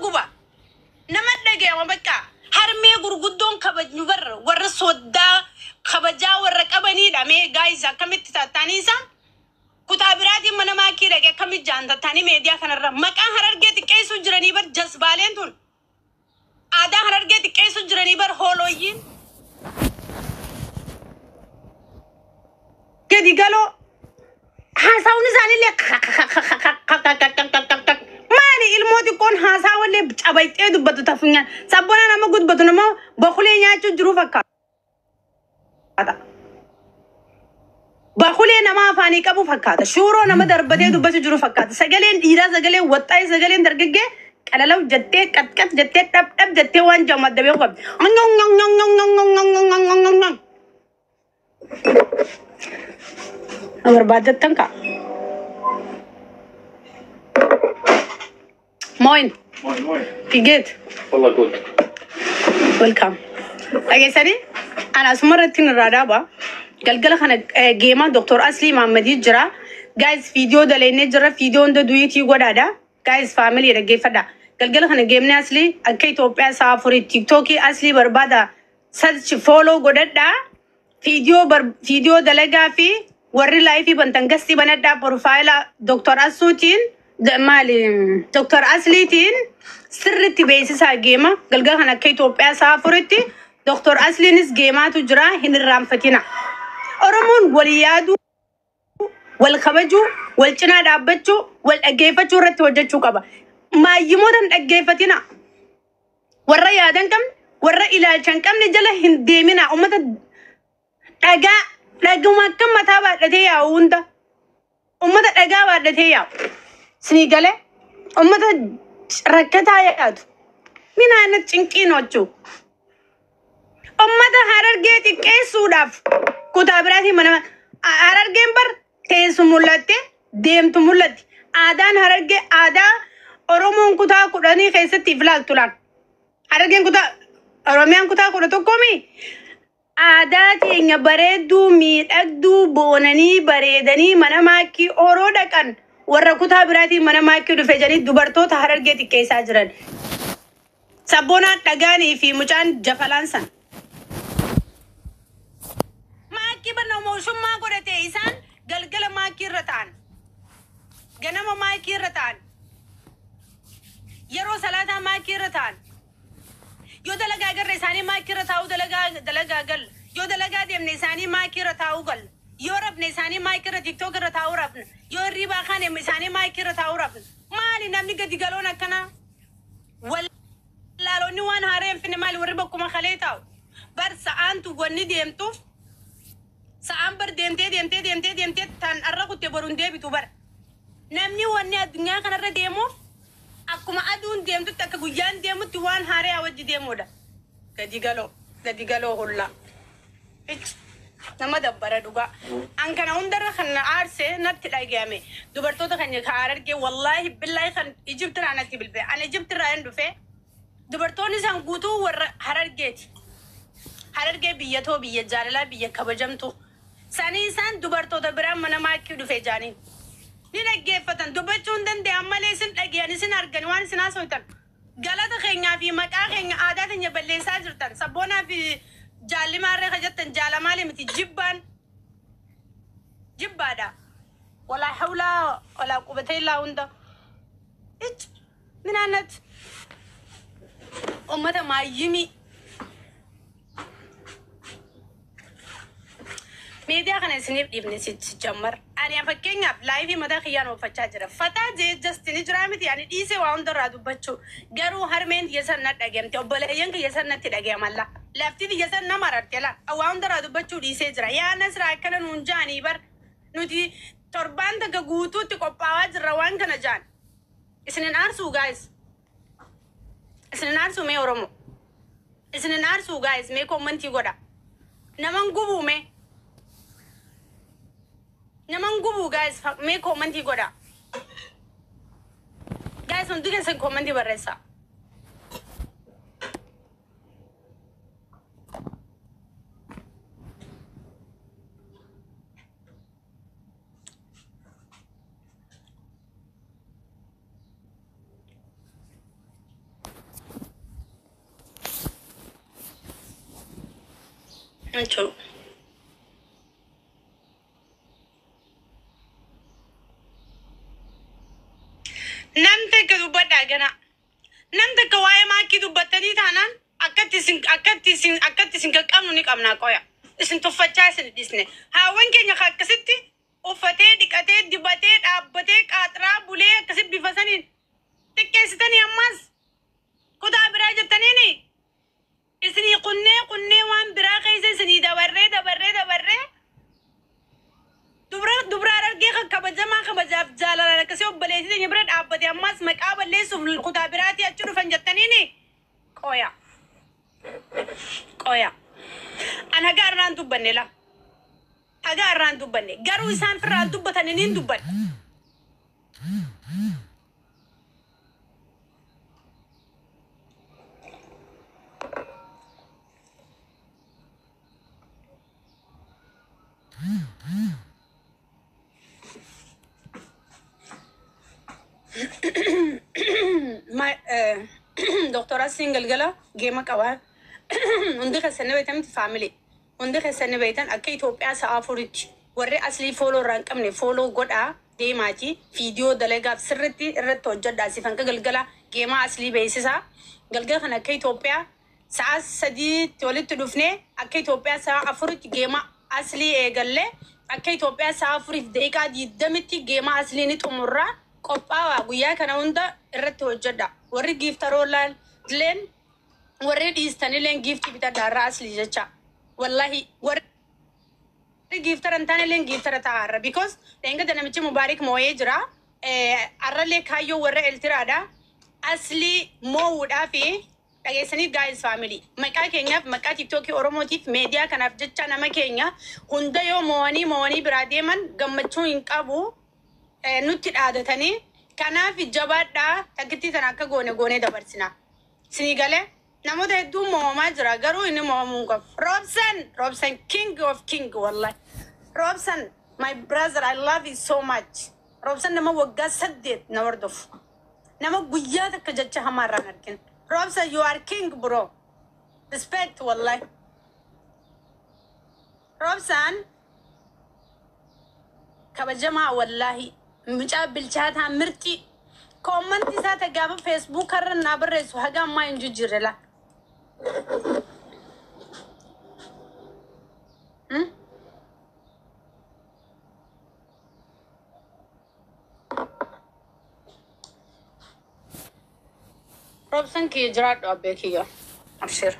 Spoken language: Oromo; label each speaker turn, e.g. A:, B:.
A: Guba. Nama dhagayama bakka harmee gurguddoon kabajnu bar warra soddaa kabajaa warra qabaniidha. Mee guys, akkamitti tattaanii isaan kutaa biraatiin mana maakii dhaqe akkamitti jaan tattaanii meediyaa kanarra maqaa Harargee xiqqeessuu jiranii bar? Jasbaaleen tun aadaa Harargee xiqqeessuu jiranii bar. Hoolooyyiin gadi galoo haasawni isaaniillee maali? Ilmoo xiqqoon haasawallee cabayxee dubbatu tafunyaan sabbona nama guddatu nama bakulee nyaachuu jiru fakkaata. Bakulee nama afaanii qabu fakkaata. Shuuroo nama darbatee dubbatu jiru fakkaata. Sagaleen dhiiraa sagaleen waxxaa'ee, sagaleen dargaggee qalalaw jettee, qatqat jettee, dhab dhab jettee waan jedhamu adda beeku qabdi. Barbaadattan ka'a. Moin.
B: Moin, moin.
A: Wie geht?
B: Wallah gut.
A: Welcome. Dhageessanii? Ana asuma irratti irraa dhaaba. Galgala kana geemaa Dr. Aslii Mahammadii jira. Guys, viidiyoo dalaynee jira. Viidiyoo hunda duet godhaadha. Guys, family, dhaggeeffadha. Galgala kana geemni Aslii akka Itoophiyaa sa'a 4 TikTokii Aslii barbaada. Search, follow godhadha. Viidiyoo bar viidiyoo dalagaa fi warri live bantan gastii banadhaa. Profile Dr. Asuutiin maali, Dr. Asliitiin sirritti beeksisaa. Geema galgala kana akka Itoophiyaa sa'a 4tti Dr. Asliinis geemaatu jira, hin irraanfatina. Oromoon wal yaaduu, wal kabajuu, wal cinaa dhaabbachuu, wal dhaggeeffachuu irratti hojjechuu qaba. Maayyimoota hin dhaggeeffatina. Warra yaada hin qabne, warra ilaalcha hin qabne jala hin deemina. Uummata dhagaa dhaguma akka mataa baadhatee yaa'u hunda. Uummata dhagaa baadhatee yaa'u. Sinii galee uummata rakkataa yaadu. Minaan cinqiin hojjuu. Uummata Harargee xiqqeessuudhaaf kutaa biraatiin mana Harargeen bar teessu mul'atte, deemtu mul'atti. Aadaan Harargee aadaa Oromoon kutaa 10 keessatti if ilaaltu laal. Harargeen kutaa Oromiyaan kutaa 11mi. Aadaa teenya bareedduu miidhagduu boonanii bareedanii mana maakkii oroo dhaqan, warra kutaa biraatiin mana maakkii dhufe jedhanii dubartoota Harargee xiqqeessaa jiran. Sabboonaan dhagaanii fi mucaan jafalaan san. Maakkii barna mooshummaa godhate isaan galgala maakkii irra ta'an. Ganama maakkii irra ta'an. Yeroo salaataa maakkii irra ta'an. Yoo dalagaa agarre isaanii maakkii irra taa'uu, dalagaa dalagaa gal. Yoo dalagaa deemne isaanii maakkii irra taa'uu gal. Yoo rafne isaanii maakkii irra TikTok irra taa'uu rafna. Yoo hirribaa kaane isaanii maakkii irra taa'uu rafna. Maali namni gadi galoon akkanaa? Wallaalonni waan haaraa hin finne maali warri bakkuma kalee taa'u? Bar sa'aantu wanni deemtuuf sa'aan bar deemtee deemtee deemtee deemtee tan arra kutte boruun deebitu bar. Namni wanni addunyaa kanarra deemuuf akkuma aduun deemtutti, akka guyyaan deemutti waan haaraa wajji deemuudha. Gadi galoo gadi galoo hullaa. Ichi nama dabbara dhugaa. An kana hundarra kan na aarse, natti dhagayame, dubartoota kan ka Harargee, wallaahi billaahi, kan Ijiptirraa natti bilbile. Ani Ijiptirraa hin dhufe. Dubartoonni isaan guutuu warra Harargeeti. Harargee biyya too, biyya jaalalaa, biyya kabajamtu. Sanii isaan dubartoota biraan mana maakkii dhufe jaaniin. Ni dhaggeeffatan, dubbachuu hin danda'an malee isin dhagayan, isin argan waan isin haasoftan. Galata keenyaa fi maqaa keenya, aadaa keenya balleessaa jirtan. Sabboonaa fi jaallimaarree ka jettan jaalamaalee miti, jibbaan jibbaadha. Walaa hawlaa walaa qubatee illaa hunda. Ic minaanat ummata maayyimii. Miidiyaa kana isiniif dhiifne si jammar. Ani fakkeenyaaf live mataa kiyyaan oofachaa jira. Fataa jee jastini jira miti, ani dhiisee waa hundarraa dubbachuu. Garuu harmeen tiyya san na dhageemte, obboleeyyan kiyya san natti dhageemalla. Lafti tiyya san nama ararte la. Waa hundarraa dubbachuu dhiisee jira. Yaa Nasraa, akkana nuun jaanii bar. Nuti torbaan takka guutuutti qophaawaa jirra waan kana jaan. Isinin aarsuu guys? Isinin aarsuu mee Oromoo? Isinin aarsuu guys? Mee comment godha. Naman gubuu mee? Naman gubuu guys? Mee comment godha. Guys, hundi keessan comment barreessaa. Jechuudha. Nam takka dubbadhaa gana. Nam takka waa'ee maakii dubbattanii taanaan akkatti isin akkatti isin akkatti isin qaqqabnu ni qabnaa qoya. Isin tuffachaa isin dhisne. Haawwan keenya ka akkasitti uffatee dhiqatee dibatee dhaabbatee qaaxiraa bulee akkasitti bifa saniin xiqqeessitanii ammas kutaa biraa jettaniini isinii qunnee qunnee waan biraa keessa isinii dabarree dabarree dabarree dubra dubra argee kan kabajamaa kabajaaf jaalalaan akkasii obboleettii teenya bira dhaabbate ammas maqaa balleessuuf kutaa biraatii achi dhufan jettaniini qoya qoya. An haga irraan dubbanne la haga irraan dubbanne garuu isaan firraan dubbatanii niin dubbanne. Doktora Asiin galgala geema qabaa. Hundi keessan ni beektan miti family. Hundi keessan ni beektan akka Itoophiyaa sa'a 4tti warri aslii follow irraa hin qabne follow godhaa deemaati viidiyoo dalagaaf sirritti irratti hojjedhaa siif hanga galgala geemaa aslii beeksisaa. Galgala kana akka Itoophiyaa sa'a 3tti walitti dhufnee akka Itoophiyaa sa'a 4tti geema aslii eegallee akka Itoophiyaa sa'a 4:20tti geema aslii ni xumurraa qophaawaa guyyaa kana hunda irratti hojjedha. Warri giiftaroo leen warri dhiistanilleen giiftii bitadha irraa aslii jecha. Wallahi warri giiftara hin taanelleen giiftara ta'a irra because dheengadda namichi Mubaarik moo'ee jira. Arrallee kaayyoo warra Eltiraadha. Aslii moo'uudhaa fi dhageessanii guys family maqaa keenyaaf maqaa tiktookii Oromootiif meediyaa kanaaf jecha nama keenya hunda yoo moo'anii moo'anii biraa deeman gammachuu hin qabu nutti dhaadatanii kanaaf jabaadhaa takkittii tana akka goone goonee dabarsina. Sinii galee namoota hedduu moo'amaa jira garuu inni moo'amuu hin qabu. Roobsan Roobsan king of king wallahi. Roobsan my brother, I love you so much. Roobsan nama waggaa 8 na hordofu. Nama guyyaa takka jecha hamaa irraan argin. Roobsan, you are king, bro. Respect wallahi. Roobsan kabajamaa wallahi. Mucaa bilchaataa mirxii. Comment isaa ta gaafa Facebook irra naa barreessu haga ammaa hin jijjiirre la. Roobsan kiyya jiraadhu abbee kiyya. Abshir.